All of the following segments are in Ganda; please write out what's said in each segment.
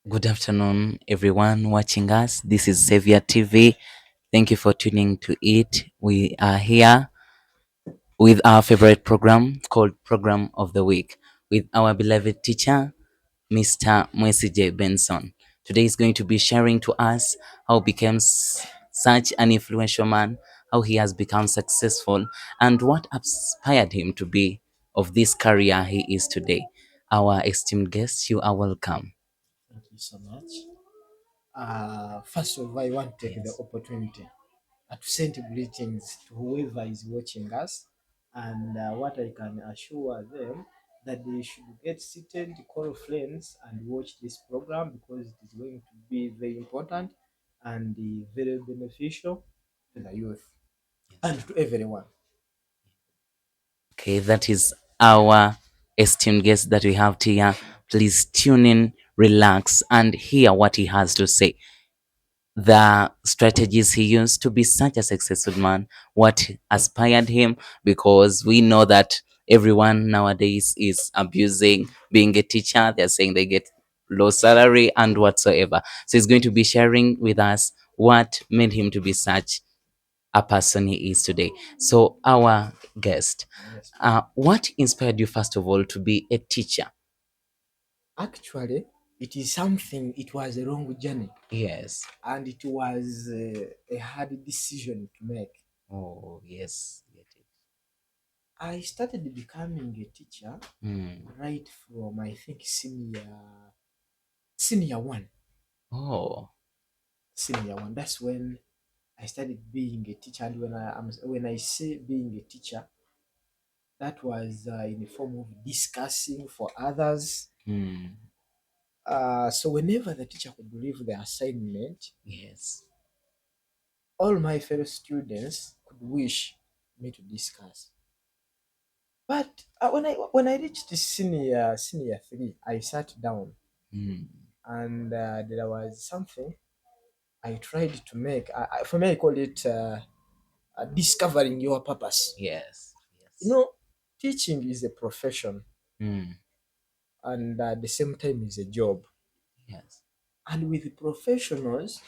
Good afternoon, everyone watching us. This is Savior TV. Thank you for tuning to it. We are here with our favorite program called Program of the Week with our beloved teacher, Mr. Mwesigye Benson. Today is going to be sharing to us how he became such an influential man, how he has become successful, and what inspired him to be of this career he is today. Our esteemed guests, you are welcome. Thank you so much. First of all, I want to take the opportunity to send greetings to whoever is watching us. And what I can assure them that they should get seated, call friends, and watch this program because it is going to be very important and very beneficial to the youth and to everyone. Okay, that is our esteemed guest that we have here. Please tune in, relax, and hear what he has to say. The strategies he used to be such a successful man, what inspired him, because we know that everyone nowadays is abusing being a teacher. They're saying they get low salary and whatsoever. So he's going to be sharing with us what made him to be such a person he is today. So our guest, Yes. what inspired you first of all to be a teacher? Actually, it is something, it was a long journey. And it was a hard decision to make. Oh, yes. Get it. I started becoming a teacher right from, I think, senior one. Oh. Senior one. That's when I started being a teacher. And when I say being a teacher, that was in the form of discussing for others. So whenever the teacher could leave the assignment, all my fellow students could wish me to discuss. But when I reached senior three, I sat down and there was something I tried to make. For me, I call it discovering your purpose. Teaching is a profession, and at the same time is a job. And with professionals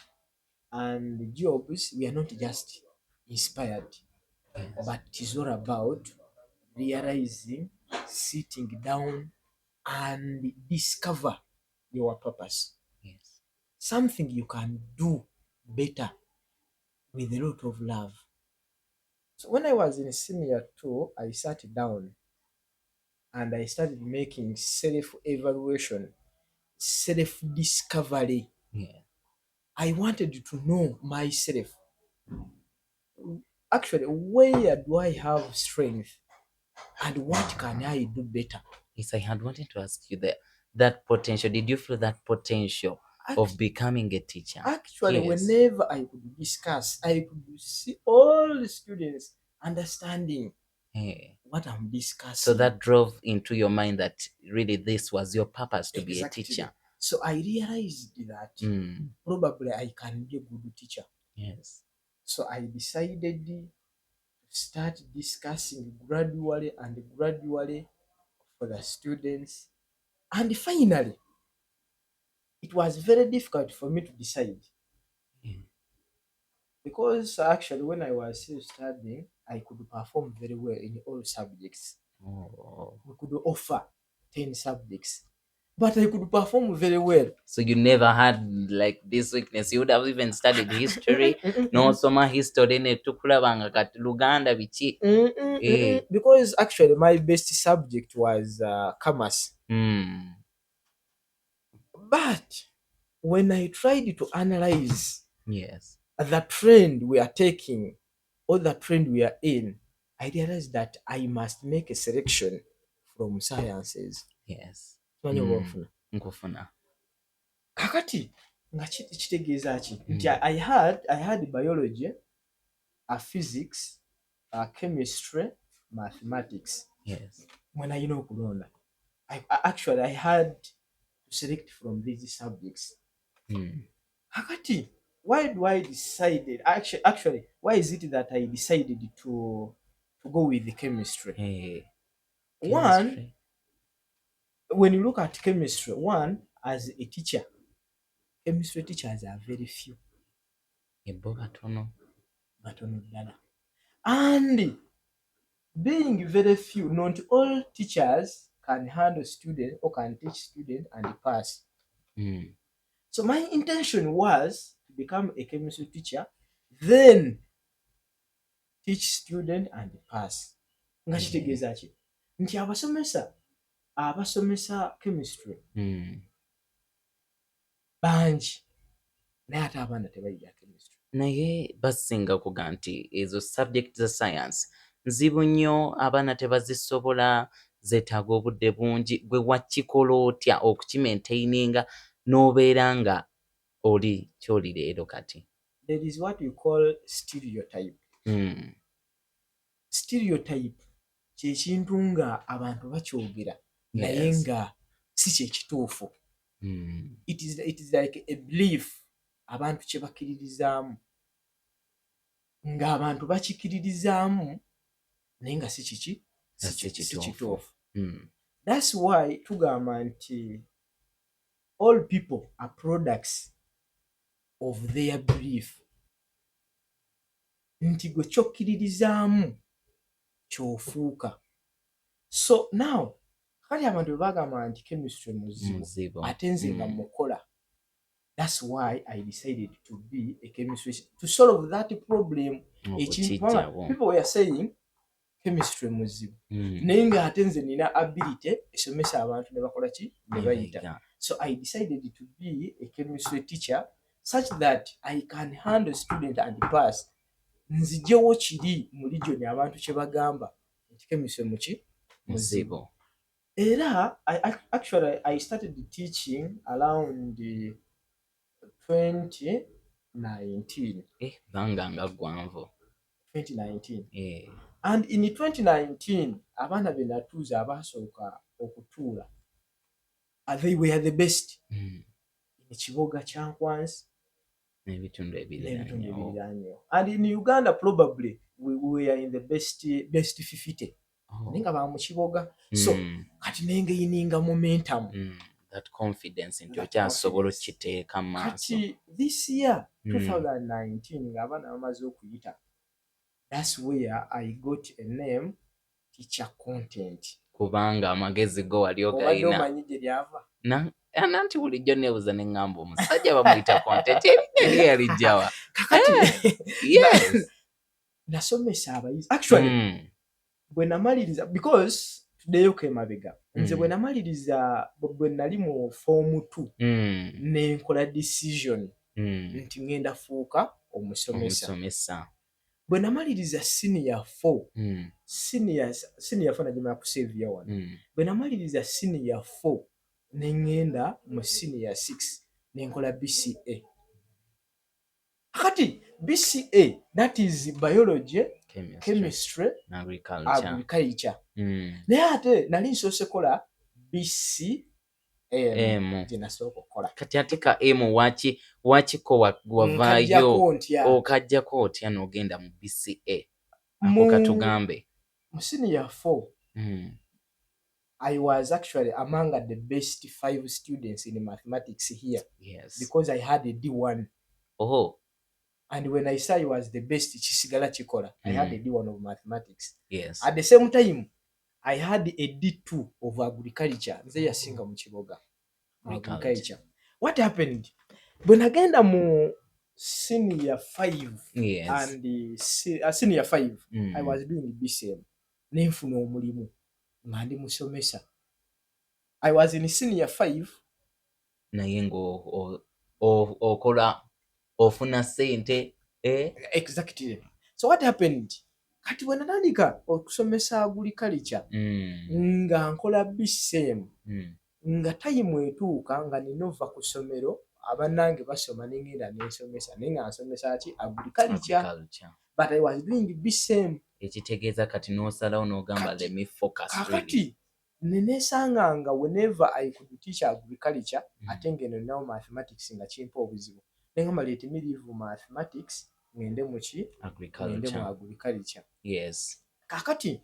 and jobs, we are not just inspired, but it is all about realizing, sitting down, and discover your purpose. Something you can do better with a lot of love. So when I was in senior two, I sat down and I started making self-evaluation, self-discovery. I wanted to know myself. Actually, where do I have strength and what can I do better? Yes, I had wanted to ask you that potential. Did you feel that potential of becoming a teacher? Actually, whenever I could discuss, I could see all the students understanding what I'm discussing. So that drove into your mind that really this was your purpose to be a teacher. So I realized that probably I can be a good teacher. So I decided to start discussing gradually and gradually for the students. And finally, it was very difficult for me to decide. Because actually when I was still studying, I could perform very well in all subjects. We could offer 10 subjects, but I could perform very well. So you never had this weakness. You would have even studied history. N'osoma history ne tukulabanga kati Luganda biki. Because actually my best subject was commerce. But when I tried to analyze the trend we are taking or the trend we are in, I realized that I must make a selection from sciences. Simanyi oba onfuna. Nkufuna. Kakati nga kitegeeza ki? Nti I had biology, a physics, a chemistry, mathematics. Mwe nalina okulonda. Actually, I had to select from these subjects. Kakati, why do I decided, actually, why is it that I decided to go with the chemistry? Hey. One, Chemistry. when you look at chemistry, one, as a teacher, Chemistry teachers are very few. Ebo batono. Batono ddala. And being very few, not all teachers can handle student or can teach student and pass. So my intention was to become a chemistry teacher, then teach student and pass. Nga kitegeeza ki? Nti abasomesa abasomesa chemistry bangi, naye ate abaana tebayiga chemistry. Naye basinga kuga nti ezo subject za science nzibu nnyo, abaana tebazisobola, zeetaaga obudde bungi. Gwe wakikola otya okukimaintaininga n'obeera nga oli kyoli leero kati? There is what we call stereotype. Stereotype kyekintu nga abantu bakyogera naye nga si kyekituufu. It is like a belief abantu kye bakkiririzaamu, ng'abantu bakikiririzaamu naye nga si kiki? Nga si si kituufu. kituufu. That's why tugamba nti all people are products of their belief, nti gwe kyokkiririzaamu kyofuuka. So now kati abantu bwe bagamba nti chemistry muzibu, Muzibu. ate nze nga mukola, that's why I decided to be a chemistry, to solve that problem. Ekintu kubanga Okukijjawo. people were saying chemistry muzibu, naye ng'ate nze nina ability esomesa abantu ne bakola ki? Ne bayita. Nebayiga. So I decided to be a chemistry teacher such that I can handle student and pass, nzijewo kiri mu region abantu kye bagamba nti chemistry muki? Muzibu. Era actually I started teaching around 2019. Eh, banga nga ggwanvu. 2019. And in 2019 abaana be natuuza abaasooka okutuula, they were the best in Kiboga, Kyankwanzi n'ebitundu n'ebitundu ebiriraanyewo. Ebiriraanyewo, and in Uganda probably we were in the best 50, naye nga ba mu Kiboga. So kati nengaininga momentum. That confidence nti That okyasobola confidence. okukiteeka mu maaso. Kati this year, 2019, ng'abaana bamaze okuyita, that's where I got a name, Teacher Content. Kubanga amagezi go wali Obadde ogayina. Omanyi gye lyava? Nanti bulijjo neebuuza ne ŋŋamba, omusajja bamuyita Content, erinnya lye yalijjawa? Kakati nasomesa abayizi actually bwe namaliriza, because tuddeyo emabega, nze bwe namaliriza, bwe nali mu form 2, nenkola decision nti ŋŋenda fuuka omusomesa. Omusomesa. Bwe namaliriza senior 4, senior 4 nagimala ku Saviour wano. Bwe namaliriza senior 4 ne ŋŋenda mu senior 6 nenkola BCA. Kati BCA, that is biology, Chemistry, chemistry, agriculture. Agriculture. Naye ate nali nsoose kola BCM M. gye nasooka okukola. Kati ate ka M waki wakiko wavaayo? Nkajjako ntya? Okajjako otya n'ogenda mu BCA? Ako katugambe. Mu senior 4, I was actually among the best five students in mathematics here because I had a D1. And when I say I was the best, kisigala kikola. I had a D1 of mathematics. At the same time, I had a D2 of agriculture. Nze yasinga mu Kiboga mu Agriculture. agriculture. What happened? Bwe nagenda mu senior 5 and senior 5, I was doing BCM. Nenfuna omulimu nga ndi musomesa. I was in senior 5. Naye ng'okola ofuna ssente, eh? Exactly. So what happened? Kati bwe natandika okusomesa agriculture nga nkola BCM, nga time etuuka nga nina ova ku ssomero, abannange basoma, nengenda nensomesa, naye nga nsomesa ki? Agriculture. Agriculture. But I was doing BCM. Ekitegeeza kati n'osalawo n'ogamba, Kati- let me focus really. Kakati nenesanga nga whenever I could teach agriculture, ate ngeno ninawo mathematics nga kimpa obuzibu, nengamba let me leave mathematics ngende muki? Ngende mu Agriculture. agriculture. Kakati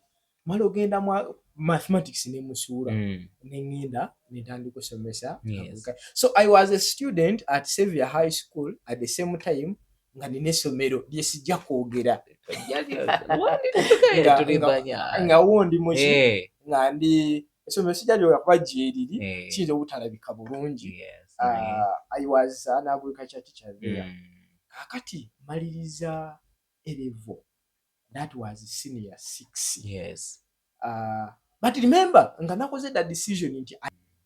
Mala ogenda mu mathematics nemusuula, neŋŋenda nentandika osomesa. So I was a student at Saviour High School, at the same time nga nina essomero lyesijja kwogera, nga wo ndi muki, nga ndi essomero sijja lyogera kuba gyeriri, kiyinza obutalabika bulungi. I was an agriculture teacher there. Kakati maliriza A level, that was senior six. But remember nga nakoze the decision nti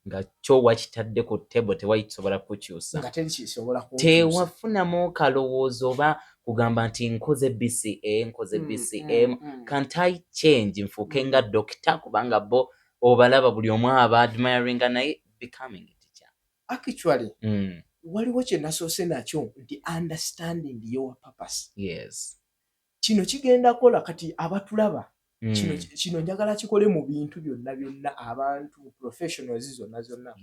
Nga kyo wakitadde ku table, tewakisobola kukyusa. Nga teri kisobola kunkyusa. Tewafunamu kalowoozo oba kugamba nti nkoze BCA, nkoze BCM, can't I change nfuuke nga dokita, kubanga bo obalaba buli omu aba admiringa, naye becoming a teacher? Actually, waliwo kye nasoose nakyo nti understanding your purpose. Kino kigenda kola kati abatulaba, kino, kino njagala kikole mu bintu byonna byonna, abantu professionals zonna zonna.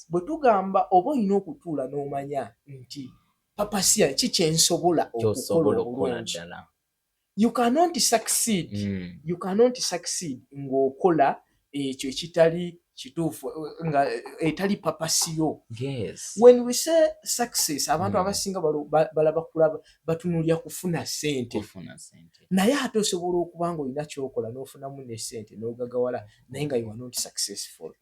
Bwe tugamba oba olina okutuula n'omanya nti purpose yange ki, kyensobola okukola Kyosobola okukola obulungi. ddala. You cannot succeed, you cannot succeed ng'okola ekyo ekitali kituufu, nga etali purpose yo. When we say success, abantu abasinga balaba kulaba batunuulya kufuna ssente. Kufuna sente. Naye ate osobola okuba nga olina kyokola n'ofunamu ne ssente n'ogagawala, naye nga you are not successful.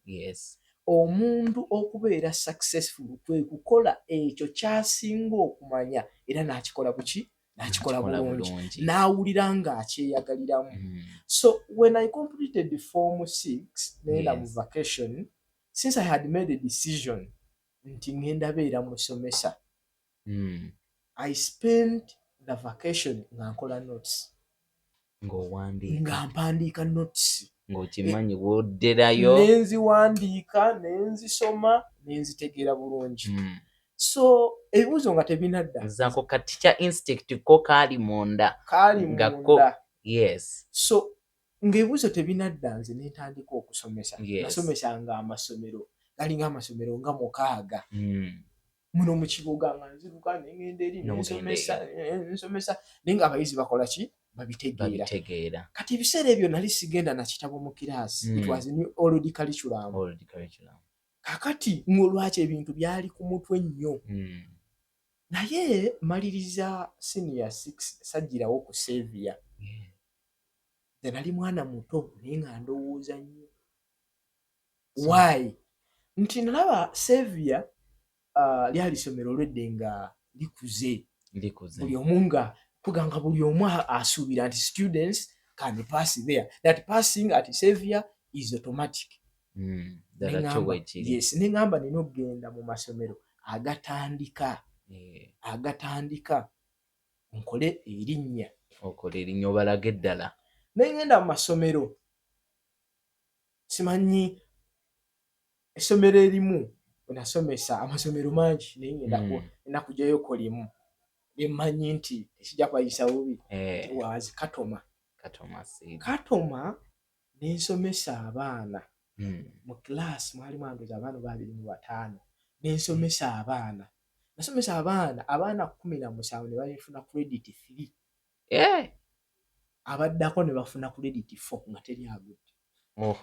Omuntu okubeera successful kwe kukola ekyo kyasinga okumanya era n'akikola buki, n'akikola N'akikola bulungi, bulungi. N'awulira ng'akyeyagaliramu. So when I completed form six, nenda mu vacation, since I had made a decision nti ngenda beera musomesa, I spent the vacation nga nkola notes. Ng'owandiika. Nga mpandiika notes. Ng'okimanyi wodderayo. Nenzziwandiika, nenzisoma, nenzitegeera bulungi. So ebibuuzo nga tebinadda, Nzaako ka teacher instinct ko kaali munda. Kaali Nga ko- munda. So ng'ebibuuzo tebinadda, nze nentandika okusomesa. Nasomesanga amasomero galinga amasomero nga 6 muno mu kibuga, nga nziruka nengenda eri N'ogenda nensomesa, nensomesa, naye ng'abayizi bakola ki? Babitegeera. Babitegeera. Kati ebiseera ebyo nali sigenda na kitabo mu kiraasi. It was new old curriculum. Old curriculum. Kakati ng'olwaki ebintu byali ku mutwe nnyo. Naye maliriza senior six, sajjirawo ku Saviour. Nze nali mwana muto naye nga ndowooza nnyo. Why? Nti nalaba Saviour, lyali ssomero olwedde nga likuze. Likuze. Buli omu nga kuganga buli omu asuubira nti students can pass there, that passing at Saviour is automatic. Ddala kyo bwekiri. Yes, neŋŋamba nina okugenda mu masomero agatandika, agatandika, nkole erinnya. Okola erinnya, obalage eddala. Nengenda mu masomero, simanyi essomero erimu wenasomesa, amasomero mangi, naye ngenda ngenda kujjayoko limu lemmanyi nti tekijja kubayisa bubi. Was Katoma. Katoma Seed. Katoma nensomesa abaana. Mu class mwalimu andowooza abaana oba 25. Nensomesa abaana, nasomesa abaana 17 ne bafuna credit 3. Abaddako ne bafuna credit 4, nga teri agudde. Oh.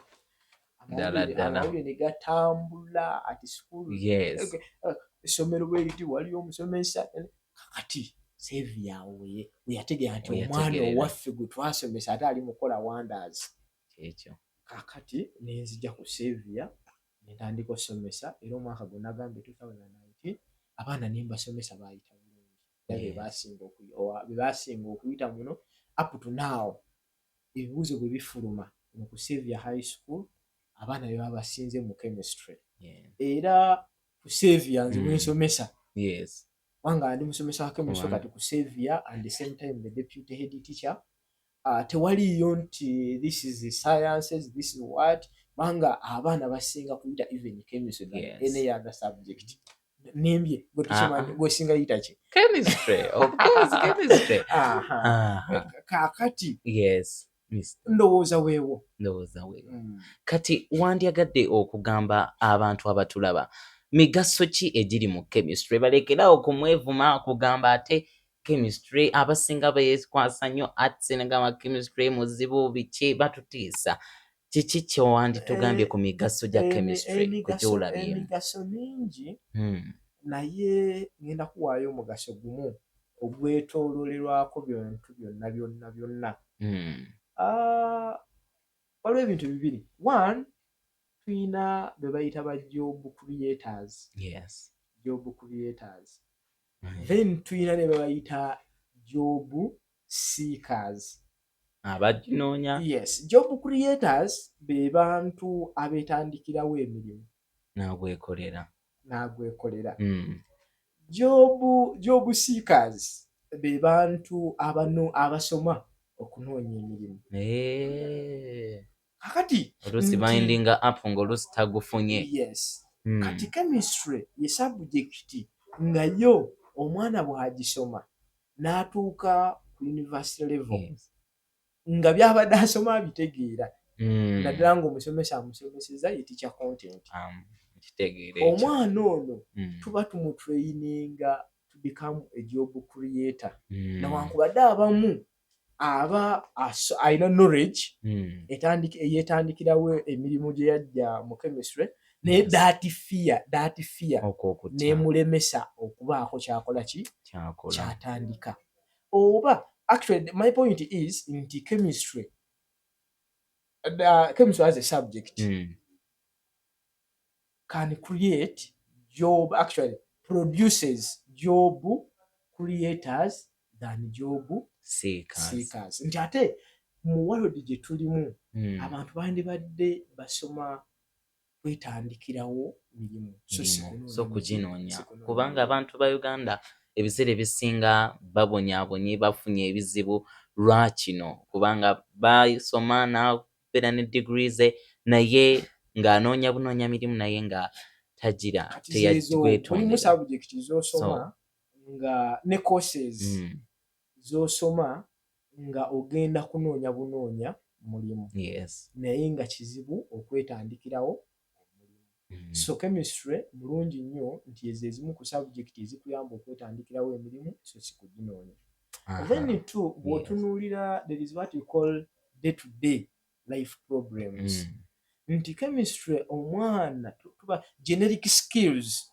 Ddala ddala. Amawulire ne gatambula ati school, essomero bwe liti waliyo omusomesa. Kakati Saviour awo we yategeera nti omwana Weyategeerera. owaffe gwe twasomesa ate ali mukola wonders. Kyekyo. Kakati nenzija ku Saviour nentandika osomesa, era omwaka gwe nagambye 2019, abaana nembasomesa bayita bulungi, era be basinga okuyita muno. Up to now, ebibuuzo bwe bifuluma mu ku Saviour High School, abaana be baba basinze mu chemistry. Era ku Saviour nze bwensomesa, kubanga ndi musomesa wa chemistry kati ku Saviour and the same time the deputy head teacher, tewaliyo nti this is the sciences, this is what, kubanga abaana basinga kuyita even chemistry than any other subject. Nimbye? Gwe tukimanyi? Ah, ah. Gwesinga yita ki? Chemistry, of course, chemistry. Aha. Kaakati Yes, Mr. ndowooza weewo. Ndowooza weewo. Kati wandyagadde okugamba abantu abatulaba migaso ki egiri mu chemistry, balekerawo okumwevuma, kugamba ate Chemistry abasinga beekwasa nnyo arts, negamba chemistry muzibu, biki, batutiisa. Kiki kyewanditugambye ku migaso gya chemistry kugyolabyemu? Emigaso mingi, naye ngenda kuwaayo omugaso gumu ogwetoololerwako bintu byonna byonna byonna. Ah, waliwo ebintu bibiri. One, tuyina be bayita ba job creators. Job creators. Then tuyina ne be bayita job seekers. Abaginoonya. Yes, job creators be bantu abeetandikirawo emirimu. N'agwekolera. N'agwekolera. Job seekers be bantu abano abasoma okunoonya emirimu. Kakati oluusi bindinga up ng'oluusi tagufunye. Yes. Kati chemistry ye subject nga yo omwana bw'agisoma n'atuuka ku university level, nga byabadde asoma abitegeera, naddala ng'omusomesa amusomeseza ye teacher content. Kitegeera ekyo. Omwana ono tuba tumutraininga to become a job creator, newankubadde abamu aba alina knowledge eyeetandikirawo emirimu gye yajja mu chemistry, naye that fear Okwo okutya. nemulemesa okubaako kyakola ki, Kyakola. kyatandika. Oba actually my point is nti chemistry as a subject can create job, actually produces job creators than job seekers. seekers. Nti ate mu world gye tulimu, abantu bandibadde basoma kwetandikirawo mirimu, so si mirimu, kunoonya so mirimu, kuginoonya. Si kunoonya Kubanga mirimu. Abantu ba Uganda ebiseera ebisinga babonyaabonye, bafunye ebizibu lwakino, kubanga basoma n'abeera ne degree ze, naye ng'anoonya bunoonya mirimu, naye nga tagira. Kati zeezo mulimu teyagwetondera. Subject z'osoma nga ne courses z'osoma nga ogenda kunoonya bunoonya mulimu, naye nga kizibu okwetandikirawo omulimu. So chemistry mulungi nnyo nti ezo ezimu ku subject ezikuyamba okwetandikirawo emirimu, so si kuginoonya. Then two, bw'otunuulira there is what you call day to day life problems, nti chemistry omwana tuba generic skills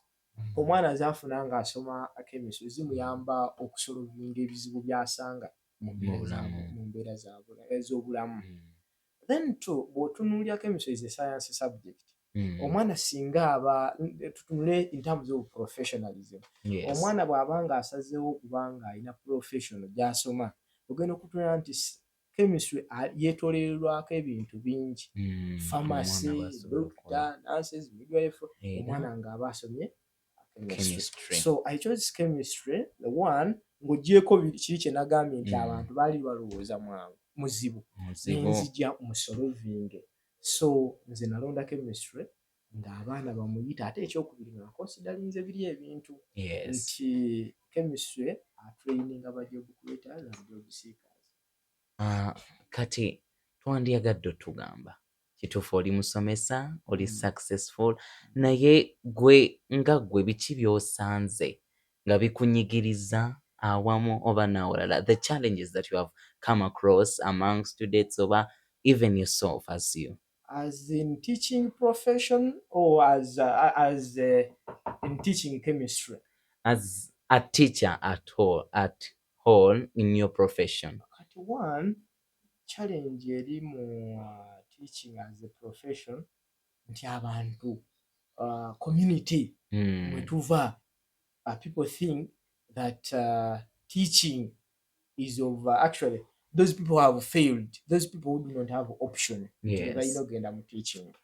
omwana zaafuna ng'asoma chemistry zimuyamba okusolvinga ebizibu by'asanga mu bulamu. Mu mbeera ez'obulamu. Then two, bw'otunuulira chemistry is a science subject. Omwana singa aba, tutunule in terms of professionalism, omwana bw'aba nga asazeewo okuba nga alina professional gy'asoma, ogenda okutunula nti chemistry yeetoolererwako ebintu bingi, pharmacy, Omwana bw'asobola okukola. doctor, nurses, midwife, Era omwana ng'aba asomye chemistry. Chemistry. So I chose chemistry, the one ng'ogyeko kiri kye nagambye nti abantu baali balowooza mwangu, muzibu. Muzibu. Nenzija mu solving. So nze nalonda chemistry ng'abaana bamuyita, ate ekyokubiri nga nconsiderinze biri ebintu nti chemistry atraininga ba job creators and job seekers. Ah, kati twandyagadde otugamba, kituufu oli musomesa, oli successful, naye gwe nga gwe biki by'osanze nga bikunyigiriza awamu oba n'awalala, the challenges that you have come across among students oba even yourself as you? As in teaching profession or as in teaching chemistry? As a teacher at all in your profession. Kati one challenge eri mu teaching as a profession nti abantu, community mwe tuva, people think that teaching is of, actually those people who have failed, those people who do not have option, nti balina okugenda mu teaching.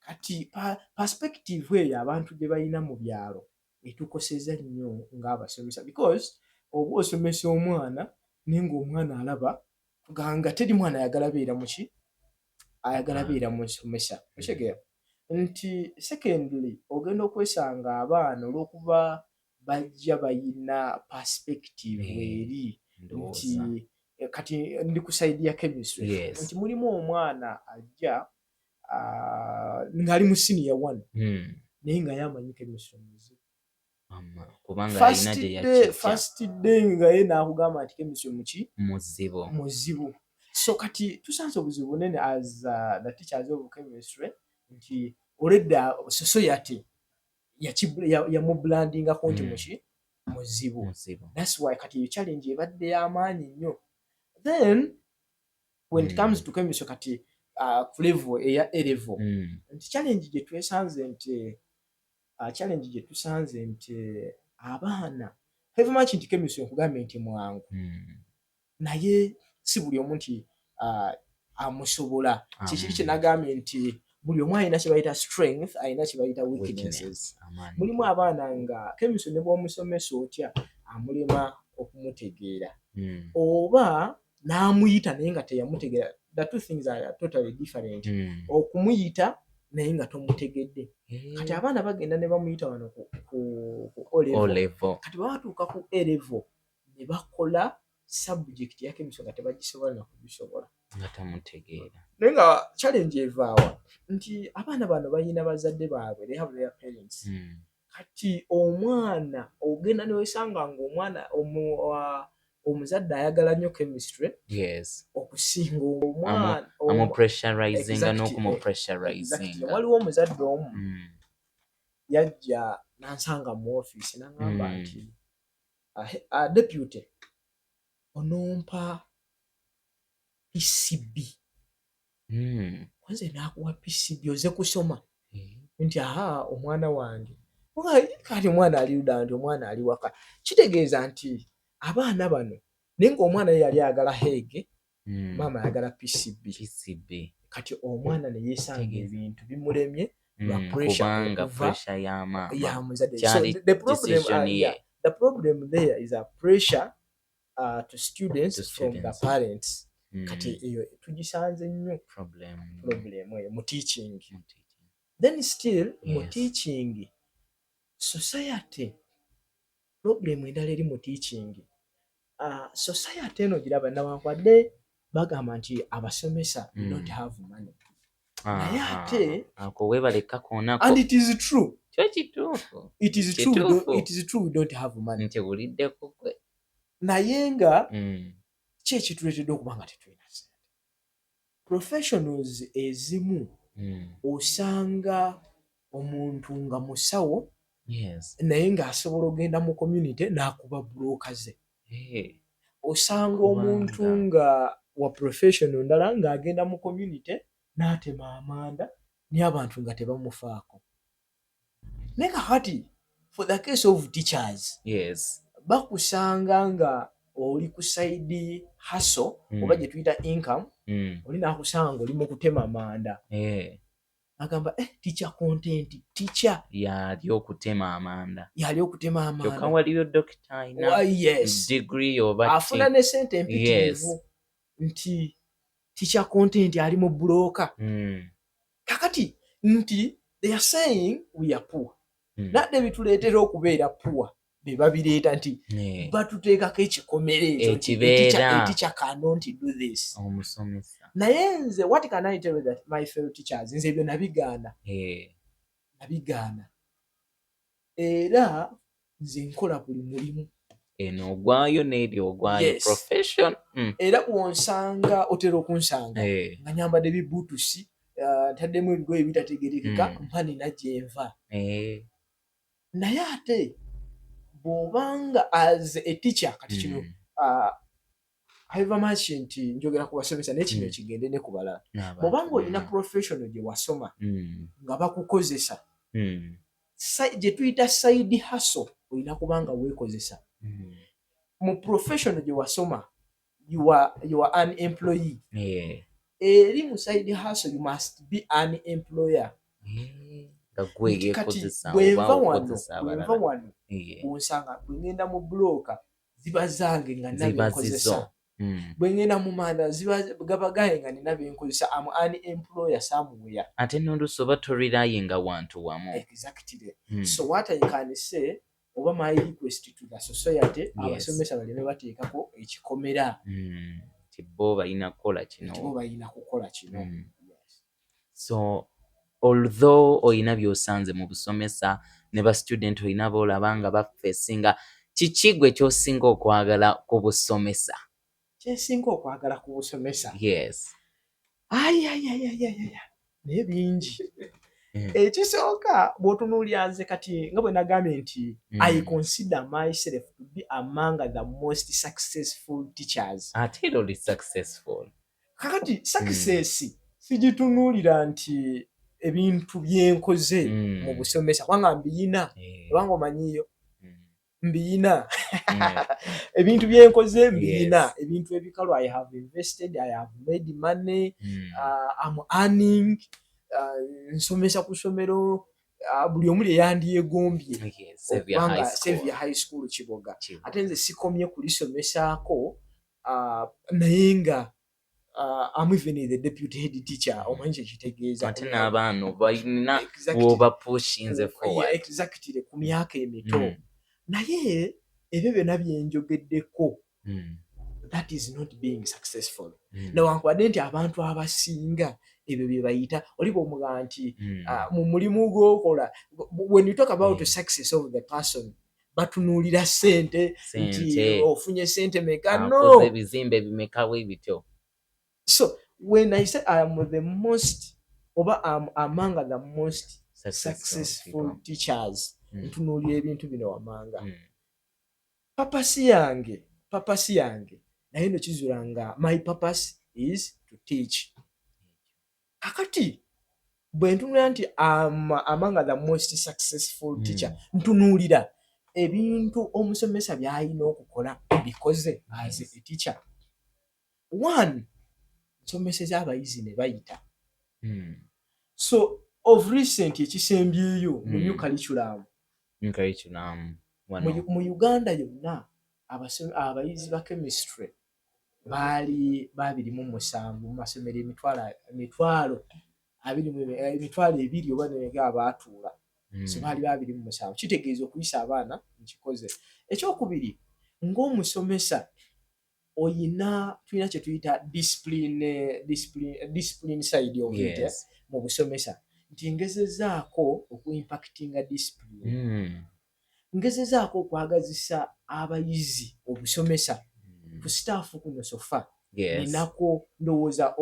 Kati perspective eyo abantu gye balina mu byalo etukoseza nnyo ng'abasomesa, because oba osomesa omwana naye ng'omwana alaba nga teri mwana ayagala beera muki, ayagala beera musomesa. Okitegeera nti secondly ogenda okwesanga abaana olw'okuba bajja bayina perspective eri Ndowooza. nti kati ndi ku side ya chemistry, nti mulimu omwana ajja, ah, ng'ali mu senior one, naye nga yamanyi chemistry muzibu. Kubanga alina gye yakijja. First day nga ye n'akugamba nti chemistry muki? Muzibu. Muzibu. So kati tusanze obuzibu bunene as the teachers of chemistry, nti olwedda society yamubrandingako nti muki? Muzibu. Muzibu. That's why kati eyo challenge ebadde y'amaanyi nnyo. Then when it comes to chemistry, kati ku level eya A level, nti challenge gye twesanze nti challenge gye tusanze nti abaana, however much nti chemistry nkugambye nti mwangu, naye si buli omu nti amusobola. Kikiri kye nagambye nti buli omu alina kye bayita strength, alina kye bayita weaknesses. Weakness. Amaanyi. Mulimu abaana nga chemistry ne bw'omusomesa otya, amulema okumutegeera, oba n'amuyita naye nga teyamutegeera. The two things are totally different. Okumuyita naye nga tomutegedde. Kati abaana bagenda ne bamuyita wano ku O O level. level. Kati bwe batuuka ku A level ne bakola subject ya chemistry nga tebagisobola nakugisobola. Nga tamutegeera. Naye nga challenge evaawa nti abaana bano balina bazadde baabwe, they have their parents. Kati omwana ogenda newesanga nga omwana omuzadde ayagala nnyo chemistry okusinga omwana. Amupressurizinga n'okumupressurizinga. Exactly. Waliwo omuzadde omu yajja n'ansanga mu ofiisi n'aŋŋamba nti, "Deputy, onompa PCB." Nze naakuwa PCB oze kusoma? Nti aha, omwana wange kati omwana ali ludda, nti omwana ali waka. Kitegeeza nti abaana bano, naye ng'omwana ye yali ayagala HEG, maama ayagala PCB. PCB. Kati omwana ne yeesanga Kitegeeza. ebintu bimulemye lwa pressure Kubanga okuva pressure ya maama. ya muzadde. So Kyali the problem, decision ye. yeah, the problem there is a pressure to students To from the students. parents. Kati eyo tugisanze nnyo. Problem. Problem eyo mu teaching. Mu teaching. Then still mu teaching society, problem endala eri mu teaching, society eno giraba, nawankwadde bagamba nti abasomesa mm. don't have money, naye ate Ako weebaleka koonako. And it is true. Kyo kituufu. It is true, Kituufu. it is true, we don't have money. Nti wuliddeko gwe. Naye nga ki ekituleetedde okuba nga tetulina ssente? Professionals ezimu osanga omuntu nga musawo, naye ng'asobola ogenda mu community n'akuba bulooka ze. Osanga omuntu nga wa professional ndala ng'agenda mu community n'atema amanda, naye abantu nga tebamufaako. Naye kakati for the case of teachers, bakusanga nga oli ku side hustle, oba gye tuyita income, oli n'akusanga ng'oli mu kutema manda, agamba, "Eh, teacher content, teacher Yali okutema amanda. Yali okutema Kyokka amanda." waliyo dokita alina degree oba Afuna ki. ne sente empitirivu, nti teacher content ali mu bulooka. Kakati nti they are saying we are poor, nadde bituleetera okubeera poor be babireeta nti batuteekako ekikomera ekyo nti Ekibeera. a teacher cannot do this. Omusomesa. Naye nze, what can I tell you that my fellow teachers, nze ebyo nabigaana. Nabigaana, era nze nkola buli mulimu. Eno ogwayo n'eri ogwayo. Profession. Era bw'onsanga, otera okunsanga nga nyambadde bibuutusi, ntaddemu ebigoye bitategerekeka, mpa nina gyenva. Naye ate bw'obanga as a teacher, kati kino, however much nti njogera ku basomesa, naye kino kigende ne ku balala, N'abantu bw'obanga olina bonna. professional gye wasoma nga bakukozesa, gye tuyita side hustle, olina kuba nga weekozesa. Mu professional gye wasoma, you are an employee. Eri mu side hustle, you must be an employer. Nga gwe Nti kati yeekozesa bwenva oba wano, okozesa bwenva abalala. wano, bwonsanga bwe ngenda mu bulooka, ziba zange nga nina Ziba benkozesa. zizo. Bwe ngenda mu manda, ziba gaba gange nga nina benkozesa. Am an employer somewhere. Ate n'oluusi oba torelyinga wantu wamu. Exactly. So what I can say, oba my request to the society, abasomesa baleme bateekako ekikomera Nti bo balina kukola kino. nti bo balina kukola kino. Yes. So although olina by'osanze mu busomesa Ne ba student olina boolaba nga bafacinga. Kiki gwe ky'osinga okwagala ku busomesa? Kyensinga okwagala ku busomesa? Yes. Ayayayayaya, naye bingi. Ekisooka, bw'otunuulira nze kati nga bwe nagambye nti I consider myself to be among the most successful teachers. Ate era oli successful. Kakati success sigitunuulira nti ebintu byenkoze mu busomesa, kubanga mbiyina, kubanga omanyiyo mbiyina. Ebintu byenkoze mbiyina. Ebintu ebikalu, I have invested, I have made money, am earning, nsomesa ku ssomero buli omu lye yandyegombye Xavier okubanga High School. Xavier High School Kiboga. Kiboga. Ate nze sikomye kulisomesaako, naye nga am even the deputy head teacher. Omanyi kyekitegeeza? Ate n'abaana balina w'obapushinze forward. Exactly, ku myaka emito. Naye ebyo byonna byenjogeddeko, that is not being successful, newankubadde nti abantu abasinga ebyo bye bayita oli bwomugamba nti mu mulimu gw'okola, when you talk about the success of the person, batunuulira ssente nti Sente. ofunye ssente meka. Akoze No. ebizimbe bimeka bwe bityo. So when I say I am the most oba am among the most successful people. teachers, ntunuulira ebintu bino wammanga. Purpose yange naye no kizula nga my purpose is to teach. Kakati bwe ntunuulira nti am among the most successful teacher, ntunuulira ebintu omusomesa by'alina okukola mbikoze as a teacher. One, nsomeseza abayizi ne bayita. So of recent, ekisembyeyo mu new curriculum, New curriculum mu wano. Mu Uganda yonna abayizi ba chemistry baali 27 mu masomero 20,000 oba nemeka abaatuula. So baali 27, kitegeeza okuyisa abaana nkikoze. Ekyokubiri, ng'omusomesa oyina, tulina kye tuyita discipline side of it, mu busomesa, nti ngezezaako okuimpactinga discipline, ngezezaako okwagazisa abayizi obusomesa. Ku staff kuno so far ninako ndowooza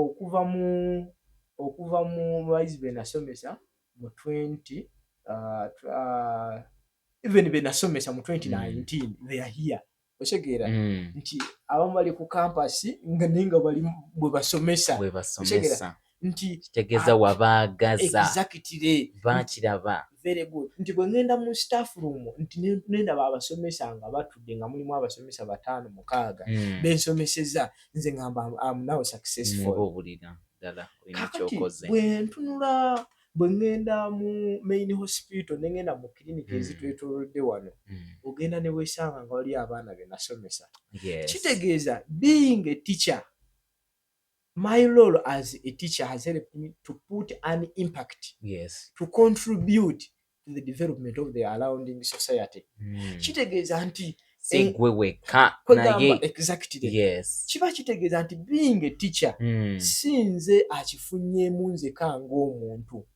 okuva mu bayizi be nasomesa mu 20 even be nasomesa mu 2019, they are here. Otegeera nti abamu bali ku campus nga naye nga bali bwe basomesa. Bwe basomesa. Nti Kitegeeza wabaagaza. Exactly. Bakiraba. Very good. Nti bwe ŋŋenda mu staff room nti nendaba abasomesa nga batudde, nga mulimu abasomesa bataano, mukaaga bensomeseza, nze ngamba am now successful. Muba obulira ddala olina Kakati kyokoze. bwe ntunula, bwe ŋŋenda mu main hospital, ne ŋŋenda mu clinic ezitwetoolodde wano, ogenda ne weesanga nga waliyo abaana be nasomesa. Kitegeeza being a teacher, my role as a teacher has helped me to put an impact, to contribute to the development of the surrounding society. Kitegeeza nti Si gwe wekka kwegamba naye. Exactly. Kiba kitegeeza nti being a teacher, si nze akifunyeemu nzeka ng'omuntu.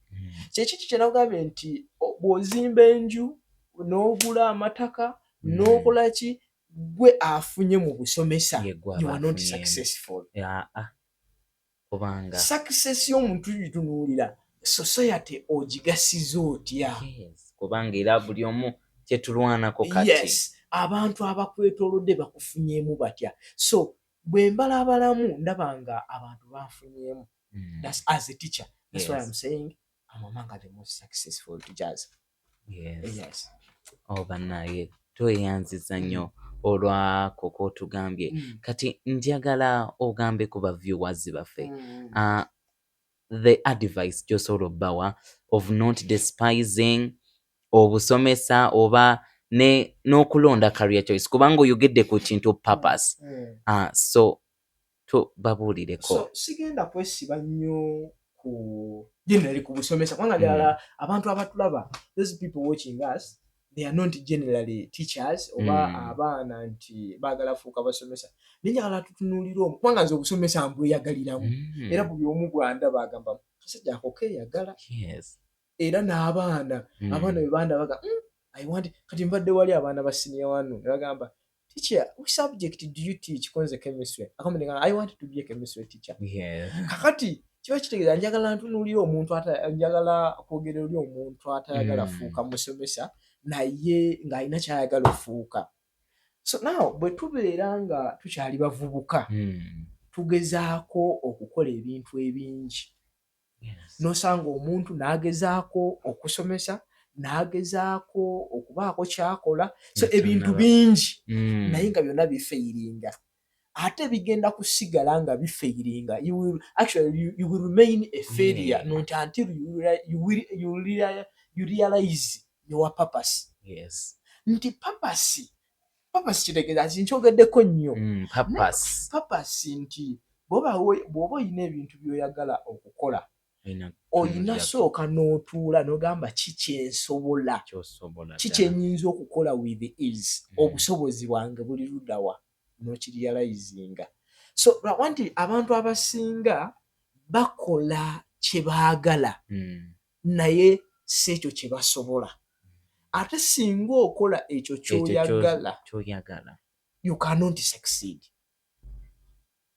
Kyekiki kyenagambye nti bw'ozimba enju n'ogula amataka n'okola ki, gwe afunye mu busomesa, Ye gwe you are not aba afunyeemu. successful. Ah, kubanga Success y'omuntu gitunuulira society ogigasiza otya. Yes, kubanga era buli omu kyetulwanako kati. Yes, abantu abakwetoolodde bakufunyeemu batya? So bwe mbalabalamu ndaba nga abantu banfunyeemu. That's as a teacher. That's why I'm saying I'm among the most successful teachers. Yes. Oh, bannaye, tweyanziza nnyo olwako k'otugambye. Kati njagala ogambe ku ba viewers baffe the advice gy'osobola obbawa of not despising obusomesa oba ne n'okulonda career choice, kubanga oyogedde ku kintu purpose. So tubabuulireko. So sigenda kwesiba nnyo ku generally ku busomesa, kubanga ddala abantu abatulaba, those people watching us, they are not generally teachers oba abaana nti baagala fuuka basomesa. Naye njagala tutunuulire omu, kubanga nze obusomesa mbweyagaliramu. Era buli omu bwandaba agamba kasajja ako keeyagala. Era n'abaana, abaana bwe bandabaga, I want. Kati mbadde wali abaana ba senior one ne bagamba, "Teacher, which subject do you teach?" Konze chemistry. Akambe, "I want to be a chemistry teacher." Kakati kiba kitegeeza njagala ntunuulira omuntu ata njagala kwogera eri omuntu atayagala fuuka musomesa, naye ng'alina kyayagala ofuuka. So now bwe tubeera nga tukyali bavubuka, tugezaako okukola ebintu ebingi. N'osanga omuntu n'agezaako okusomesa, n'agezaako okubaako kyakola, so nga ebintu tannaba. bingi, naye nga byonna bifailinga, ate bigenda kusigala nga bifailinga. You will actually you will remain a failure not until you realize your purpose. Nti purpose kitegeeza nti nkyogeddeko nnyo. Purpose. Purpose nti bw'oba olina ebintu by'oyagala okukola, olina olina kutunuulira sooka n'otuula n'ogamba, ki kyensobola, kyosobola ki ddala. kyenyinza okukola with ease, obusobozi bwange buli luddawa, n'okirealizinga. So lwakuba nti abantu abasinga bakola kye baagala, naye si ekyo kye basobola. Ate singa okola ekyo ekyo ky'oyagala, kyoyagala, you cannot succeed,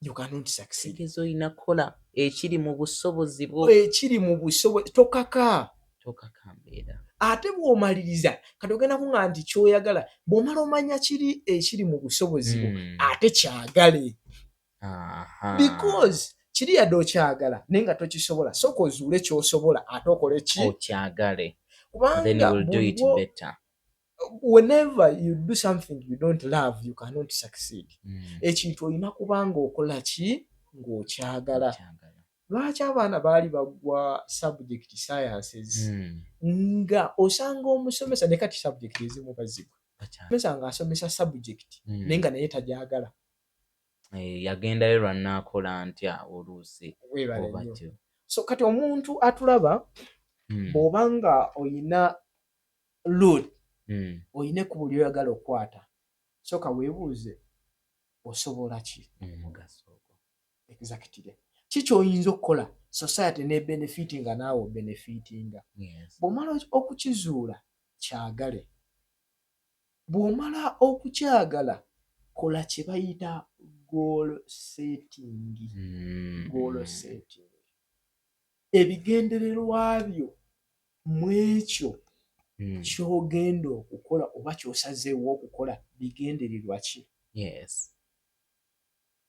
you cannot succeed. Tegeeza olina kukola ekiri mu busobozi bwo. Ekiri mu busobozi, tokaka. Tokaka mbeera. Ate bw'omaliriza, kati ogenda kuŋŋamba nti ky'oyagala, bw'omala omanya kiri ekiri mu busobozi bwo, ate kyagale, because kiri yadde okyagala naye nga tokisobola, sooka ozuule ky'osobola ate okole ki? Okyagale, then kubanga you will do it better. Whenever you do something you don't love, you cannot succeed. Ekintu olina kuba nga okola ki? Ng'okyagala. Okyagala. Lwaki abaana baali baggwa subject sciences, nga osanga omusomesa, ne kati subject ezimu bazigwa, omusomesa ng'asomesa subject naye nga naye tagyagala? Eh, yagendayo lwannaakola ntya oluusi. Weebale oba nnyo. tyo. So kati omuntu atulaba, bw'oba nga oyina route, oyina ekkubo ly'oyagala okukwata, sooka weebuuze osobola ki? Omugaso ogwo. Exactly, ki ky'oyinza okukola society ne benefitinga, naawe obenefitinga? Bw'omala okukizuula, kyagale. Bw'omala okukyagala, kola kye bayita goal setting. Goal setting, ebigendererwa byo mu ekyo ky'ogenda okukola oba ky'osazeewo okukola, bigendererwa ki?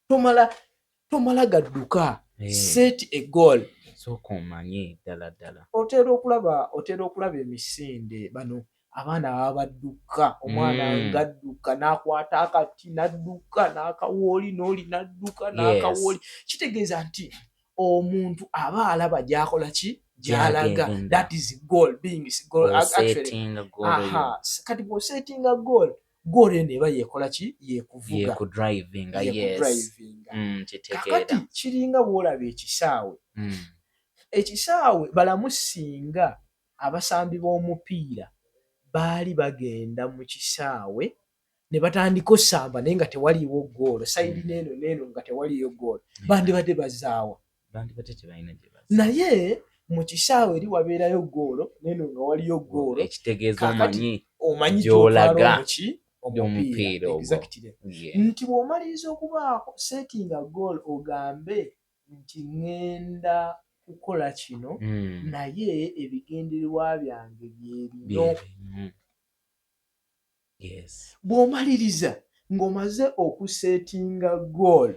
Tomala gadduka. Set a goal. Sooka omanye ddala ddala. Otera okulaba emisinde, bano abaana baba badduka, omwana ng'adduka n'akwata akati n'adduka n'akawooli, n'oli n'adduka n'akawooli. Kitegeeza nti omuntu aba alaba gy'akola ki, gy'alaga. Gy'agenda. That is goal, being goal actually. Osettinga goal yo. Aha, kati bw'osettinga goal, goal eno eba yeekola ki? Yeekuvuga. Yekudrivinga, yes. Yekudrivinga. Kitegeera. Kakati kiringa bw'olaba ekisaawe. Ekisaawe balamu, singa abasambi b'omupiira baali bagenda mu kisaawe ne batandika osamba, naye nga tewaliiwo goolo, side n'eno n'eno nga tewaliiyo goolo, bandibadde bazaawa? Bandibadde tebalina gye bazza. Naye mu kisaawe eri wabeerayo goolo, n'eno nga waliyo goolo. Ekitegeeza Kaakati omanyi omanyi gy'olaga. Gy'otwala omuki? Omupiira ogwo. Exactly. Nti bw'omaliriza okubaako setting a goal, ogambe nti ŋŋenda kukola kino, naye ebigendererwa byange bye bino. Bye bino. Yes. Bw'omaliriza ng'omaze okusettinga goal,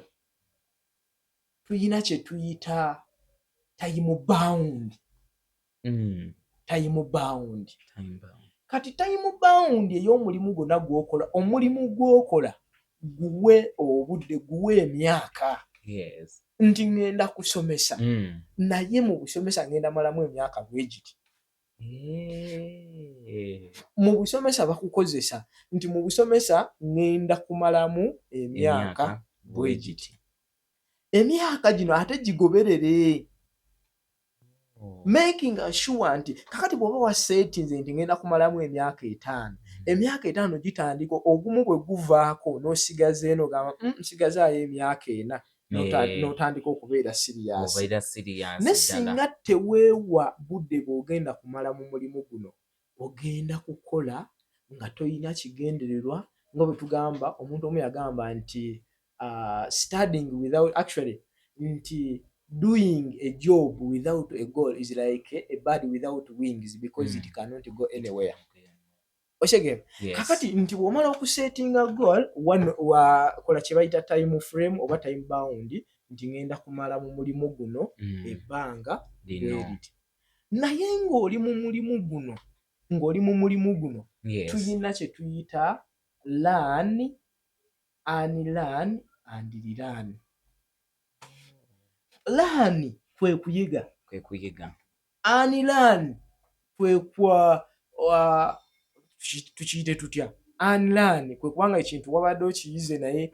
tuyina kye tuyita time bound. Time bound. Time bound. Kati time bound ey'omulimu gwonna gw'okola, omulimu gw'okola guwe obudde, guwe emyaka. Nti ŋŋenda kusomesa, naye mu busomesa ŋŋenda malamu emyaka bwe giti. Mu busomesa bakukozesa nti mu busomesa ŋŋenda kumalamu emyaka emyaka bwe giti, emyaka gino ate gigoberere. Making sure nti kakati bw'oba wasetinze nti ŋŋenda kumalamu emyaka 5, emyaka 5 gitandika ogumu bwe guvaako n'osigaza eno, ogamba, nsigazaayo emyaka 4," n'otandika okubeera serious. Obeera serious Ne ddala. Singa teweewa budde bw'ogenda kumala mu mulimu guno, ogenda kukola Nga toyina kigendererwa, nga bwe tugamba, omuntu omu yagamba nti studying without, actually nti doing a job without a goal is like a bird without wings because it cannot go anywhere. Okitegeera? Yes. Kakati nti bw'omala okusettinga goal one, wakola kye bayita time frame oba time bound, nti ngenda kumala mu mulimu guno ebbanga lino. Bweriti, naye ng'oli mu mulimu guno, ng'oli mu mulimu guno, tuyina kye tuyita learn, unlearn and relearn. Learn kwe kuyiga. Kwe kuyiga. Unlearn kwe kwa tukiyite tutya? Unlearn kwe kubanga ekintu wabadde okiyize naye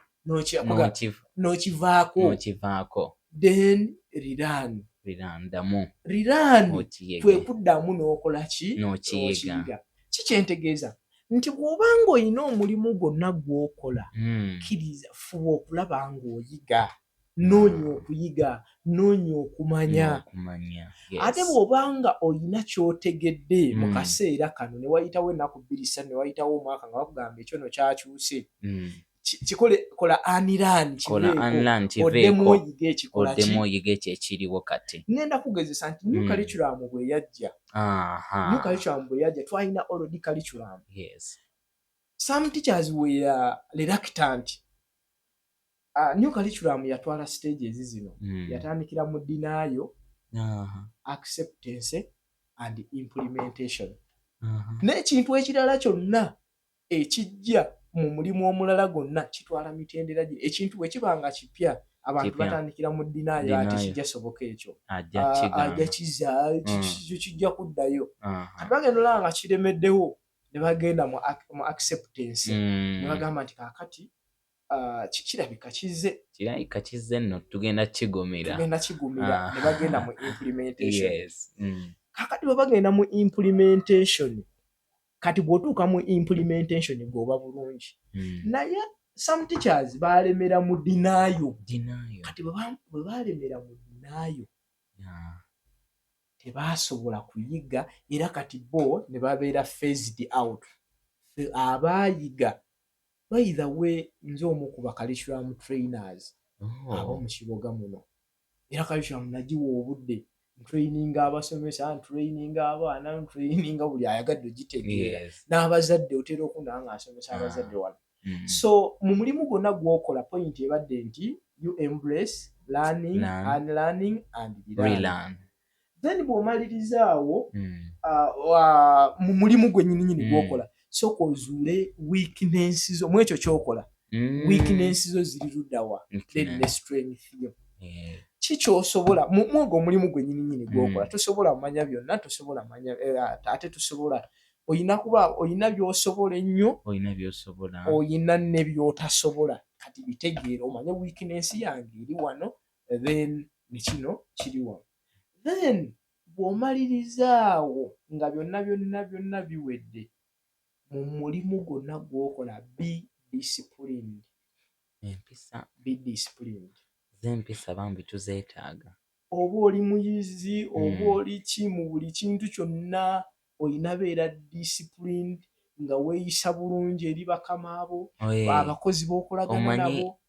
n'okivaako. N'okivaako. Then relearn. Birandamu. Relearn kwe okiyige. Kuddamu n'okola ki? N'okiyiga. N'okiyiga. Kikyentegeeza nti bw'obanga olina omulimu gwonna gw'okola, kkiriza, fuba okulaba ng'oyiga, noonya okuyiga, noonya okumanya. N'okumanya. Ate bw'obanga olina ky'otegedde mu kaseera kano, ne wayitawo ennaku 2, 3, ne wayitawo omwaka nga bakugamba ekyo no kyakyuse, kikole, kola unlearn. Kola Kiveeko. unlearn. Oddemu Kiveeko. oyige ekikola ki. Oddemu oyige ekyo ekiriwo kati. Ngenda kugezesa nti new curriculum bwe yajja, new curriculum bwe yajja, twalina already curriculum. Some teachers were reluctant. New curriculum yatwala stages zino. Yatandikira mu denial, acceptance and implementation. N'ekintu ekirala kyonna ekijja mu mulimu omulala gwonna kitwala mitendera gye. Ekintu bwe kiba nga kipya, abantu Kipya. batandikira mu denial, ate Denial. kijja soboka ekyo. Ajja Ah, kigaana. Ajja kiza kijja kuddayo. Kati bagenda olaba nga kiremeddewo, ne bagenda mu acceptance, ne bagamba nti kaakati kirabika kizze. Kirabika kizze nno, tugenda kigumira. Tugenda kigumira. Ne bagenda mu implementation. Kakati bwe bagenda mu implementation, kati bw'otuuka mu implementation gweoba bulungi. Naye some teachers balemera mu denial. Denial. Kati bwe balemera mu denial, tebaasobola kuyiga, era kati bo ne babeera phased out. Ffe abaayiga, by the way, nze omu ku ba curriculum trainers ab'omu kibuga muno, era curriculum nagiwa obudde, ntraininga abasomesa, ntraininga abaana, ntraininga buli ayagadde ogitegeera, n'abazadde. Otera okundaba nga nsomesa abazadde wano. So mu mulimu gwonna gw'okola, point ebadde nti you embrace learning, Learn. unlearning and relearn. Relearn. Then bw'omalirizaawo, mu mulimu gwe nyininyini gw'okola, sooka ozuule weakness zo mu ekyo ky'okola. Weakness zo ziri luddawa? Then ne strength yo. Ki kyosobola mu ogwo omulimu gwe nyininyini gw'okola? Tosobola manya byonna, tosobola manya, ate tosobola, oyina kuba oyina by'osobola ennyo. Olina by'osobola. Oyina ne by'otasobola. Kati bitegeera, omanye weakness yange eri wano, then ne kino kiri wano. Then bw'omalirizaawo nga byonna byonna byonna biwedde, mu mulimu gwonna gw'okola, be disciplined. Empisa. Be disciplined. Z'empisa bambi tuzeetaaga. Oba oli muyizi, oba oli ki, mu buli kintu kyonna oyina beera disciplined, nga weeyisa bulungi eri bakama bo, abakozi b'okolagana nabo.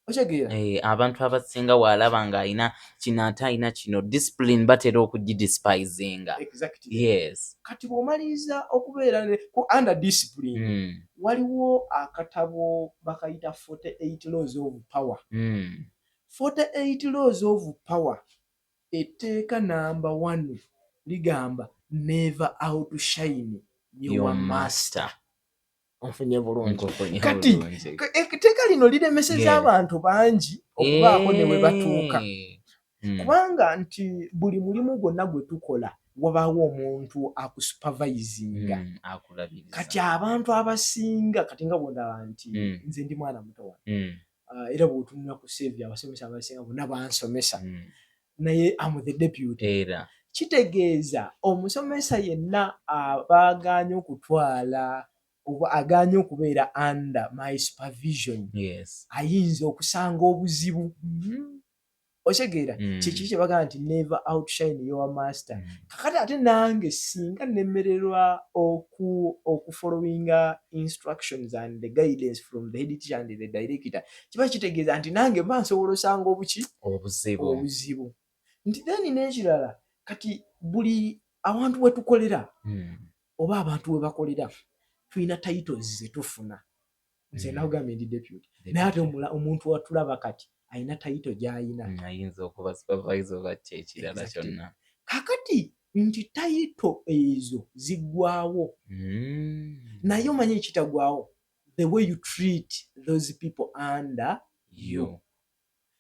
Okitegeera? Eh, abantu abasinga bw'alaba ng'alina kino ate alina kino, discipline batera okugidespisinga. Exactly. Kati bw'omaliriza okubeera ku under discipline, waliwo akatabo bakayita 48 Laws of Power. 48 Laws of Power, etteeka namba 1 ligamba, "Never outshine your your master." master. Onfunye bulungi? Nkufunye Kati, bulungi. Etteeka lino liremeseza abantu bangi okubaako ne we batuuka. Kubanga nti buli mulimu gwonna gwe tukola, wabaawo omuntu akusupervisinga. Akulabiriza. Kati abantu abasinga, kati nga bwondaba nti nze ndi mwana muto wano, era bw'otunula ku CV, abasomesa abasinga bonna bansomesa, naye am the deputy. Era Kitegeeza omusomesa yenna aba agaanye okutwala oba agaanye okubeera under my supervision, ayinza okusanga obuzibu. Okitegeera? Kyekiri kyebagamba nti never outshine your master. Kakati ate nange singa nemererwa okufollowinga instructions and the guidance from the head teacher and the director, kiba kitegeeza nti nange mba nsobola osanga obuki? Obuzibu. Obuzibu. Nti then n'ekirala, kati buli awantu we tukolera oba abantu we bakolera, tulina titles zetufuna. Nze nakugambye ndi deputy, naye ate omuntu watulaba kati alina title gy'ayina. Ayinza okuba supervisor oba ki ekirala kyonna. Kakati nti title ezo ziggwawo, naye omanyi ekitagwawo? The way you treat those people under you.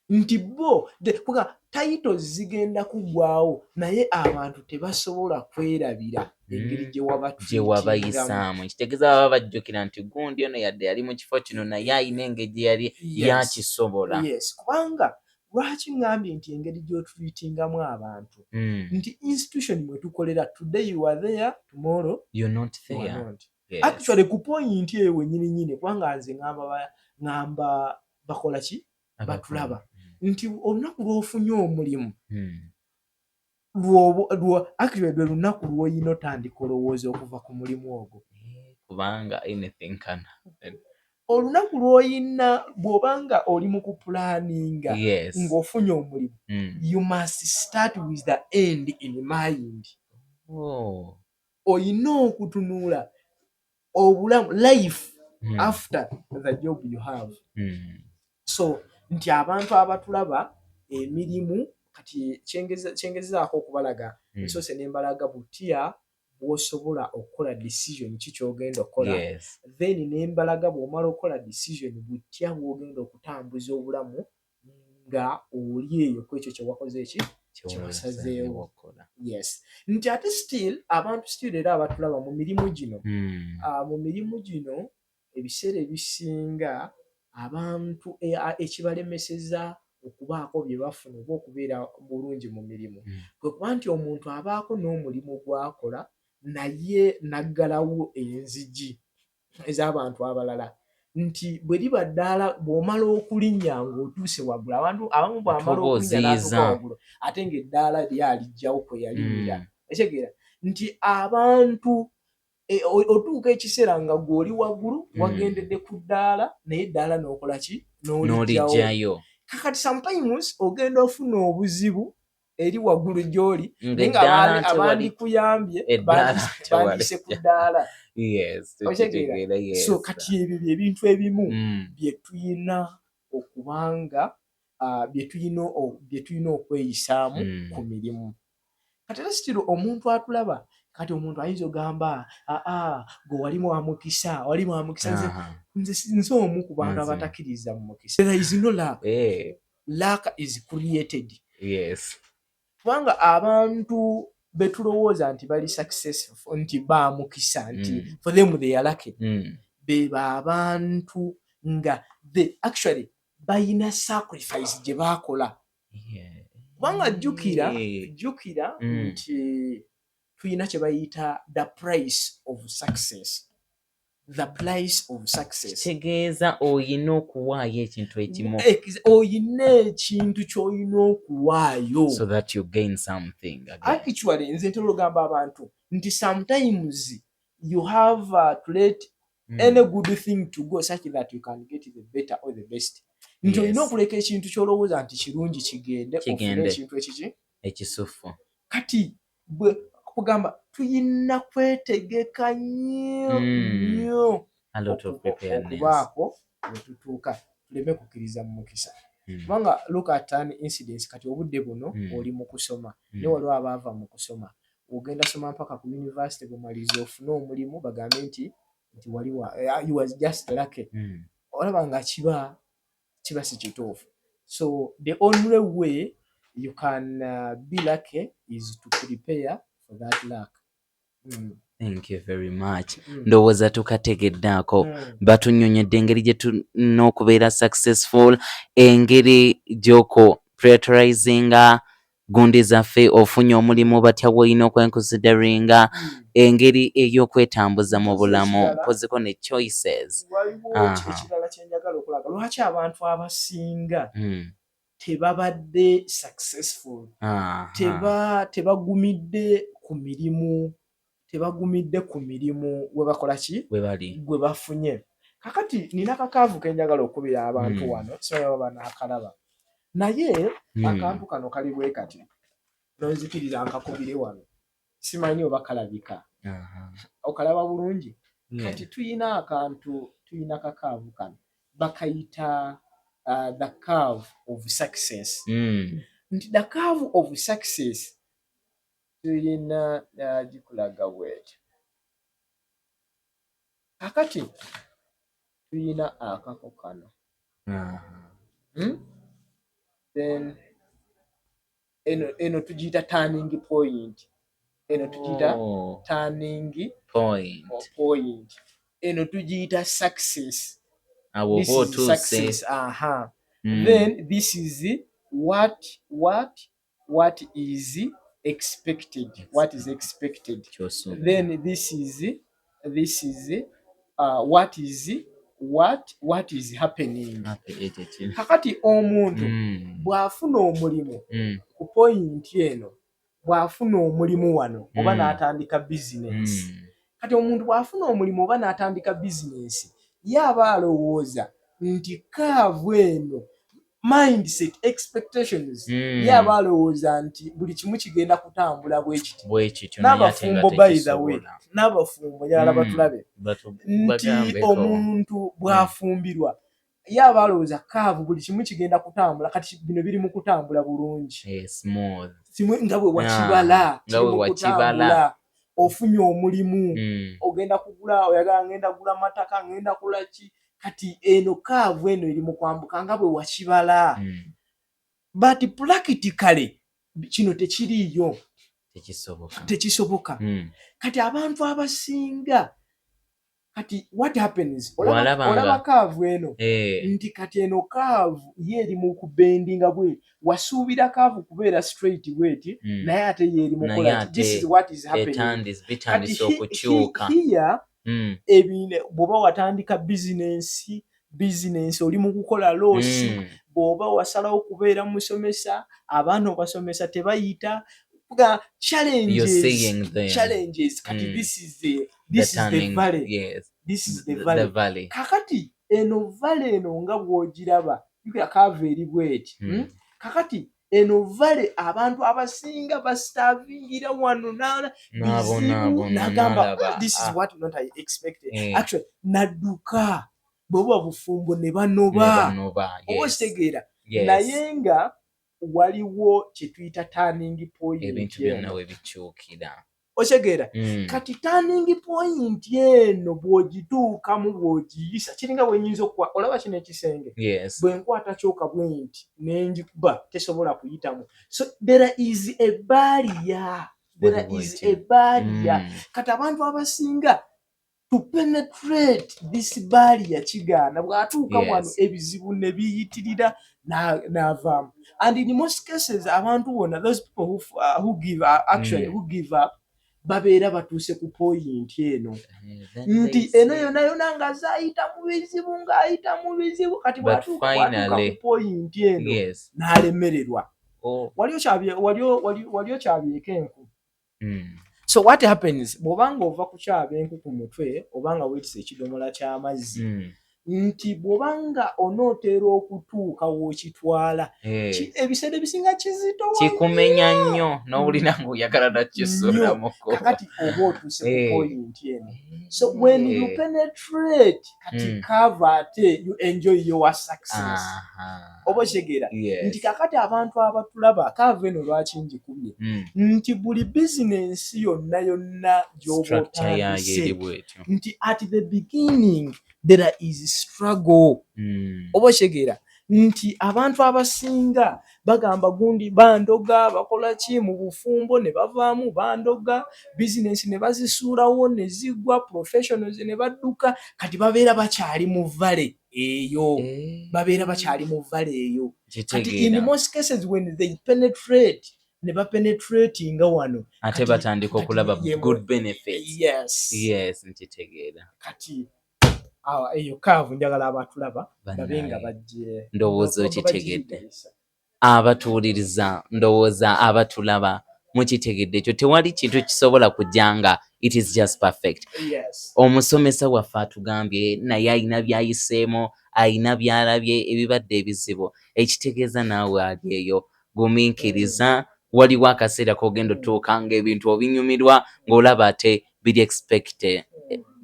Nti bo kuga title zigenda kuggwawo, naye abantu tebasobola kwerabira engeri gye gye wabayisaamu. Kitegeeza baba bajjukira nti gundi ono yadde yali mu kifo kino, naye ayina engeri gye yali yakisobola. Yes, kubanga lwaki ŋŋambye nti engeri gy'otreatingamu abantu, nti institution mwe tukolera, today you are there, tomorrow you're not you are there. not. Actually, ku point eyo wenyini nyini, kubanga nze ŋŋamba bakola ki, batulaba, nti olunaku lw'ofunye omulimu, actually lwe lunaku lw'olina otandika olowooza okuva ku mulimu ogwo. Kubanga anything can happen. Olunaku lw'olina, bw'obanga oli mu kuplanninga ng'ofunye omulimu, you must start with the end in mind. Olina okutunula obulamu, life after the job you have. So nti abantu abatulaba, emirimu kati kyengezaako okubalaga, nsoose ne mbalaga butya bw'osobola okukola decision, ki ky'ogenda okukola. Then ne mbalaga bw'omala okukola decision, butya bw'ogenda okutambuza obulamu nga oli eyo ku ekyo kye wakoze, eki kyewasazeewo. Okukola. Yes, nti ate still abantu, still era abatulaba mu mirimu gino, mu mirimu gino ebiseera ebisinga abantu ekibalemeseza okubaako bye bafuna oba okubeera bulungi mu mirimu, kwe kuba nti omuntu abaako n'omulimu gw'akola, naye n'aggalawo enzigi ez'abantu abalala, nti bwe liba ddaala bw'omala okulinnya ng'otuuse waggulu, abantu abamu bw'amala Oba okulinnya n'atuuka oziyiza. waggulu, ate ng'eddaala lyalijjawo kwe yalinnyira. Ekitegeera nti abantu otuuka ekiseera nga gw'oli waggulu, wagendedde ku ddaala, naye eddaala n'okola ki? N'oliggyawo. N'oliggyayo. Kakati sometimes ogenda ofuna obuzibu eri waggulu gy'oli, naye nga Ng'eddaala tewali. abandikuyambye Eddaala tewali. bandise ku ddaala. Yes, Okitegeera? tukitegeera, yes. So kati ebyo byebintu ebimu bye tuyina okubanga bye tuyina okweyisaamu ku mirimu. Kati era still omuntu atulaba kati, omuntu ayinza ogamba, aa, gwe wali wa mukisa, wali wa mukisa. Nze nze omu ku bantu Mazima. abatakkiriza mu mukisa. There is no luck. Luck is created. Kubanga abantu betulowooza nti bali successful, nti bamukisa, nti for them they are lucky, beba abantu nga they actually bayina sacrifice gye baakola. Kubanga jjukira, jjukira nti tulina kye bayita the price of success, the price of success. Kitegeeza oyina okuwaayo ekintu ekimu. Oyina ekintu ky'olina okuwaayo so that you gain something again. Actually, nze ntera ogamba abantu nti sometimes you have to let any good thing to go such that you can get the better or the best, nti olina okuleka ekintu ky'olowooza nti kirungi kigende, ofune Kigende. ekintu ekiki? Ekisufu. Kati bwe kugamba tuyina kwetegeka nnyo nnyo A lot of preparedness. okubaako wetutuuka, tuleme kukkiriza mu mukisa. Kubanga look at an incidence, kati obudde buno oli mu kusoma, naye waliwo abaava mu kusoma, ogenda soma mpaka ku university, bwemaliriza ofune omulimu, bagambe nti wali you was just lucky. Olaba nga kiba si kituufu. So the only way you can be lucky is to prepare for that luck. Thank you very much. Ndowooza tukategeddeako. Batunnyonnyodde engeri gye tulina okubeera successful, engeri gy'oko prioritizinga gundi zaffe, ofunye omulimu batya bw'olina okwenconsideringa, engeri ey'okwetambuza mu bulamu, Ekirala- mpoziko ne choices. Waliwo ekirala kyenjagala okulaga lwaki abantu abasinga Tebabadde successful. Tebagumidde ku mirimu, tebagumidde ku mirimu we bakola ki? We bali. Gwe bafunye. Kakati nina ka curve kenjagala okubira abantu wano, simanyi oba banaakalaba, naye akantu kano kali bwe kati, nonzikiriza nkakubire wano, simanyi oba kalabika. Okalaba bulungi? Yeah. Kati tuyina akantu, tuyina ka curve kano bakayita the curve of success. Nti the curve of success tuyina gikulaga bweti. Kakati tuyina akako kano. Then eno tugiyita turning point, eno tugiyita turning point. Point. Eno tugiyita success. Awo This oba is otuuse. success, aha. Then this is what is expected, what is expected. Ky'osuubira. Then this is what is happening. Happy ekyo ki? Kakati omuntu bw'afuna omulimu ku point eno, bw'afuna omulimu wano oba n'atandika bizinensi. Kati omuntu bw'afuna omulimu oba n'atandika bizinensi, ye aba alowooza nti curve eno, mindset, expectations, ye aba alowooza nti buli kimu kigenda kutambula bwe kiti. Bwe kityo, naye ate nga N'abafumbo, by the way, tekisobola. n'abafumbo njagala batulabe nti Bagambeko. omuntu bw'afumbirwa, ye aba alowooza curve buli kimu kigenda kutambula. Kati bino biri mu kutambula bulungi. Eh, smooth. Kimwe nga bwe wakibala, Nga bwe kiri mu wakibala. kutambula. Ofunye omulimu, ogenda kugula, oyagala ngenda gula mataka, ngenda kula ki. Kati eno curve eno eri mu kwambuka nga bwe wakibala. But practically kino tekiriiyo. Tekisoboka. Tekisoboka. Kati abantu abasinga, kati what happens, Bw'alaba nga- olaba curve eno, Eh, nti kati eno curve ye eri mu kubendinga bweti. Wasuubira curve kubeera straight bweti, naye ate ye eri mu Naye kukola ki? ate This is what is happening. Bitandise Kati okukyuka. here ebine bw'oba watandika bizinensi, bizinensi oli mu kukola loss. Bw'oba wasalawo kubeera musomesa, abaana obasomesa tebayita. You're Challenges, seeing them. challenges. Kati this is the The this is the turning, valley. Yes. This is the The valley. valley. Kakati eno valley eno nga bw'ogiraba, jjukira curve eri bweti. Kakati eno valley abantu abasinga basitavingira wano nala bizibu, N'abonaabona, n'agamba, n'alaba, "Ah, this is ah. what not I expected." Eh. Actually nadduka, bwe buba bufumbo ne Ne banoba. banoba, Oba yes. okitegeera? Yes. Naye nga waliwo kye tuyita turning point Ebintu eno. Byonna we bikyukira. Okitegeera? Mm. Kati turning point eno bw'ogituukamu, bw'ogiyisa, kiringa bwe nyinza okuwa, olaba kino ekisenge? Yes. Bwe nkwata kyoka bwe nti ne ngikuba, tesobola kuyitamu. So there is a barrier, there Waliwo is ekyo. a barrier. Kati abantu abasinga to penetrate this barrier kigaana. Bw'atuuka wano, ebizibu ne biyitirira, n'avaamu. And in most cases abantu bonna, those people who give up, actually who give up, babeera batuuse ku point eno. Eh, then Nti they eno say- yonna yonna nga zaayita mu bizibu, ng'ayita mu bizibu, kati But bw'atuuka finally- ku point eno, n'alemererwa. Oh. Wali okyabyeko enku? Mm. So what happens, bw'obanga ova kukyaba enku ku mutwe, obanga weetise ekidomola ky'amazzi, nti bw'obanga onootera okutuuka w'okitwala, Eh. ebiseera ebisinga kizitowa. Kikumenya nnyo n'owulira ng'oyagala nakisuulamuko. Kakati oba otuuse ku Eh. point eno. So when you penetrate, kati curve ate you enjoy your success. Oba okitegeera? Yes. Nti kakati abantu abatulaba, curve eno lwaki ngikubye? Nti buli bizinensi yonna yonna gy'oba Structure yayo otandise, eri bwetyo. nti at the beginning there is struggle. Oba okitegeera nti abantu abasinga bagamba gundi bandoga, bakola ki mu bufumbo ne bavaamu, bandoga, bizinensi ne bazisuulawo ne zigwa, professionals ne badduka. Kati babeera bakyali mu valley eyo. Eh. Babeera bakyali mu valley eyo. Kati in Kitegeera. most cases when they penetrate, ne bapenetratinga wano, Ate batandika kati okulaba good benefits. Yes. Yes, nkitegeera. Kati awa, eyo curve njagala abatulaba babe nga Bannange. bajje Ndowooza ba- okitegedde. bagiyigiriza. Abatuwuliriza, ndowooza abatulaba mukitegedde ekyo. Tewali kintu kisobola kujja nga it is just perfect. Omusomesa waffe atugambye naye alina by'ayiseemu, alina by'alabye ebibadde ebizibu, ekitegeeza naawe ali eyo gumiikiriza. Waliwo akaseera k'ogenda otuuka ng'ebintu obinyumirwa, ng'olaba ate biri expected,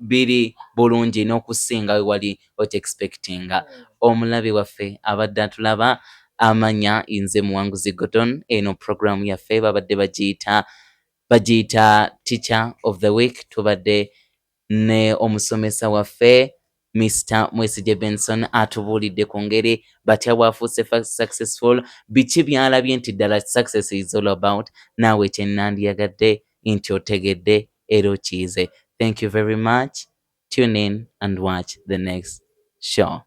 biri bulungi n'okusinga we wali okyexpectinga. Omulabi waffe abadde atulaba, amanya nze Muwanguzi Gordon. Eno programu yaffe babadde bagiyita Teacher of the Week. Tubadde ne omusomesa waffe Mr Mwesigye Benson, atubuulidde ku ngeri batya bwafuuse successful, biki byalabye nti ddala success is all about. Naawe kyenandyagadde nti otegedde era okiyize. Thank you very much. Tune in and watch the next show.